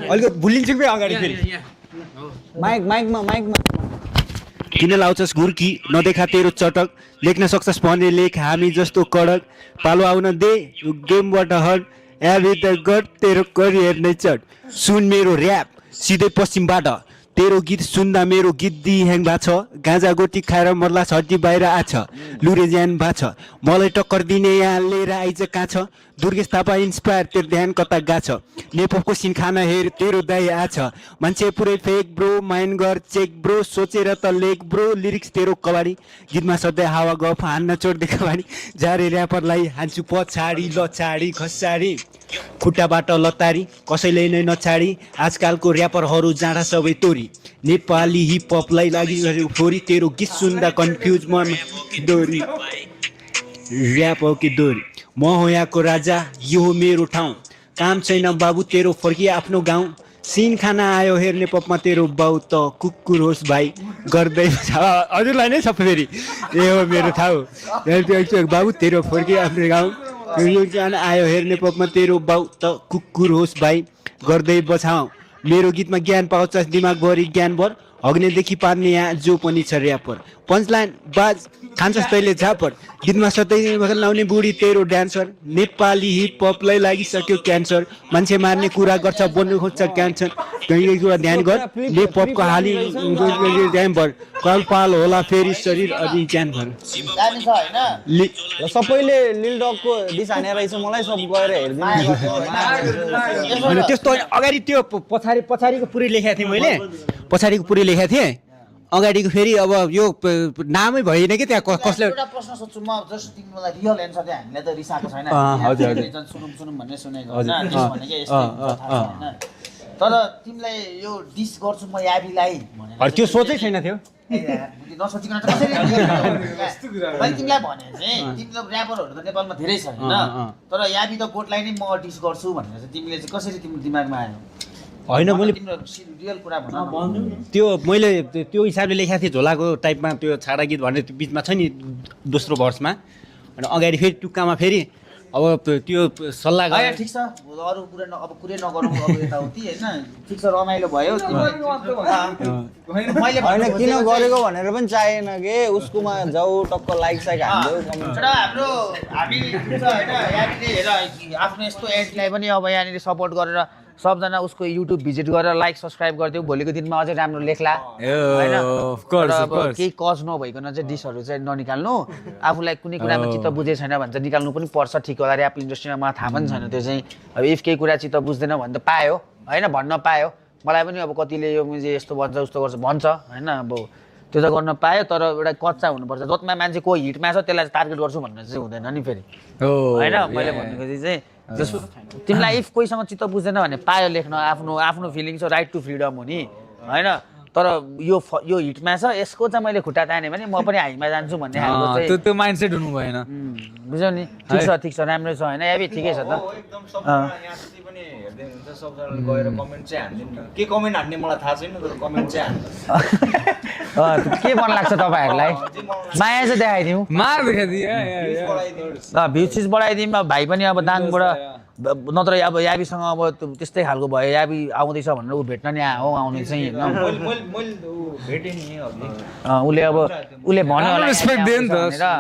अलिकति भुलिन्छ कि अगाडि फेरि माइकमा किन लाउँछस् घुर्की नदेखा तेरो चटक लेख्न सक्छस् भने लेख हामी जस्तो कडक पालो आउन दे गेमबाट हट एभिट गट तेरो करियर नै चट सुन मेरो ऱ्याप सिधै पश्चिमबाट तेरो गीत सुन्दा मेरो गीत ह्याङ भएको छ गाँजा गोटी खाएर मर्ला हड्डी बाहिर आछ लुरे ज्यान भएको छ मलाई टक्कर दिने यहाँ लिएर आइज कहाँ छ दुर्गेश थापा इन्सपायर तेरो ध्यान कता गाछ नेपको सिन खाना हेर तेरो दाइ आछ मान्छे पुरै फेक ब्रो माइन्ड गर चेक ब्रो सोचेर त लेख ब्रो लिरिक्स तेरो कबाडी गीतमा सधैँ हावा गफ हान्न चोड्दै कबाडी जारे ऱ्यापरलाई हान्छु पछाडि लछाडी खसाडी खुट्टाबाट लतारी कसैले नै नछाडी आजकालको ऱ्यापरहरू जाँडा सबै तोरी नेपाली हिपहपलाई लागि फोरी तेरो गीत सुन्दा कन्फ्युज मन दोरी ऱ्याप हो कि दोरी म हो यहाँको राजा यो हो मेरो ठाउँ काम छैन बाबु तेरो फर्किए आफ्नो गाउँ सिन खाना आयो हेर्ने पपमा तेरो बाउ त कुकुर होस् भाइ गर्दै हजुरलाई नै सब फेरि ए हो मेरो ठाउँ बाबु तेरो फर्किए आफ्नो गाउँ आयो हेर्ने पपमा तेरो बाउ त कुकुर होस् भाइ गर्दै बछाउ मेरो गीतमा ज्ञान पाउँछस् दिमागभरि ज्ञानभर हग्नेदेखि पार्ने यहाँ जो पनि छ ऱ्यापर पन्चलाइन बाज खान्छस् तैँले झापर गीतमा सधैँ लाउने बुढी तेरो डान्सर नेपाली हिपहपलाई लागिसक्यो क्यान्सर मान्छे मार्ने कुरा गर्छ बन्नु खोज्छ क्यान्सर कहीँ कुरा ध्यान गर हिपहपको हाली ड्यामभर कलपाल होला फेरि शरीर अलि ज्यानभर सबैले लिल डगको डिस हानेर रहेछ मलाई सब गएर हेरिदिनु त्यस्तो अगाडि त्यो पछाडिको पुरै लेखेको थिएँ मैले पछाडिको पुरै लेखेको थिएँ अगाडिको फेरि अब यो नामै भएन कि त्यहाँ कसले एउटा प्रश्न सोध्छु म जस्ट तिमीलाई रियल एन्सर चाहिँ हामीलाई त रिसाएको छैन सुनौँ भन्ने सुनेको होइन भनेको यस्तो होइन तर तिमीलाई यो डिस गर्छु म याबीलाई भनेर त्यो सोचै छैन थियो नसोचिकन कसरी मैले तिमीलाई भने चाहिँ तिम्रो ऱ्यापरहरू त नेपालमा धेरै छ होइन तर याबी त गोठलाई नै म डिस गर्छु भनेर चाहिँ तिमीले चाहिँ कसरी तिम्रो दिमागमा आयो होइन मैले रियल कुरा भन त्यो मैले त्यो हिसाबले लेखेको थिएँ झोलाको टाइपमा त्यो छाडा गीत भन्ने त्यो बिचमा छ नि दोस्रो भर्समा अनि अगाडि फेरि टुक्कामा फेरि अब त्यो सल्लाह गरेर ठिक छ अरू कुरा अब कुरै नगरौँ अब यताउति होइन ठिक छ रमाइलो भयो मैले किन गरेको भनेर पनि चाहेन के उसकोमा जाऊ टक्क लाइक साइक हाल्यो हाम्रो हामी होइन यहाँनिर हेर आफ्नो यस्तो एडलाई पनि अब यहाँनिर सपोर्ट गरेर सबजना उसको युट्युब भिजिट गरेर लाइक सब्सक्राइब गरिदियो भोलिको दिनमा अझै राम्रो लेख्ला होइन केही कज नभइकन चाहिँ डिसहरू चाहिँ ननिकाल्नु आफूलाई कुनै कुरामा चित्त बुझेको छैन भने चाहिँ निकाल्नु पनि पर्छ ठिक होला ऱ्याप इन्डस्ट्रीमा मलाई थाहा पनि छैन त्यो चाहिँ अब इफ केही कुरा चित्त बुझ्दैन भने त पायो होइन भन्न पायो मलाई पनि अब कतिले यो यस्तो भन्छ उस्तो गर्छ भन्छ होइन अब त्यो त गर्न पायो तर एउटा कच्चा हुनुपर्छ जसमा मान्छे को हिटमा छ त्यसलाई टार्गेट गर्छु भन्ने चाहिँ हुँदैन नि फेरि होइन मैले भनेको चाहिँ तिमीलाई इफ कोहीसँग चित्त बुझ्दैन भने पायो लेख्न आफ्नो फिलिङ्स हो राइट टु फ्रिडम हो नि होइन तर यो हिटमा छ यसको चाहिँ मैले खुट्टा ताने भने म पनि हाइमा जान्छु भन्ने खालको चाहिँ त्यो माइन्डसेट हुनु भएन बुझ्यौ नि ठिक छ राम्रो छ होइन याबी ठिकै छ त सबजनाले गएर कमेन्ट चाहिँ हान्दिनु के कमेन्ट हान्ने मलाई थाहा छैन तर कमेन्ट चाहिँ हान्नु के मन लाग्छ तपाईँहरूलाई माया चाहिँ देखाइदिउँ मार देखाइदियो भ्यू चिज बढाइदिउँ अब भाइ पनि अब दाङबाट नत्र अब याबीसँग अब त्यस्तै खालको भयो याबी आउँदैछ भनेर ऊ भेट्न नि आउने चाहिँ होइन उसले भन्यो होला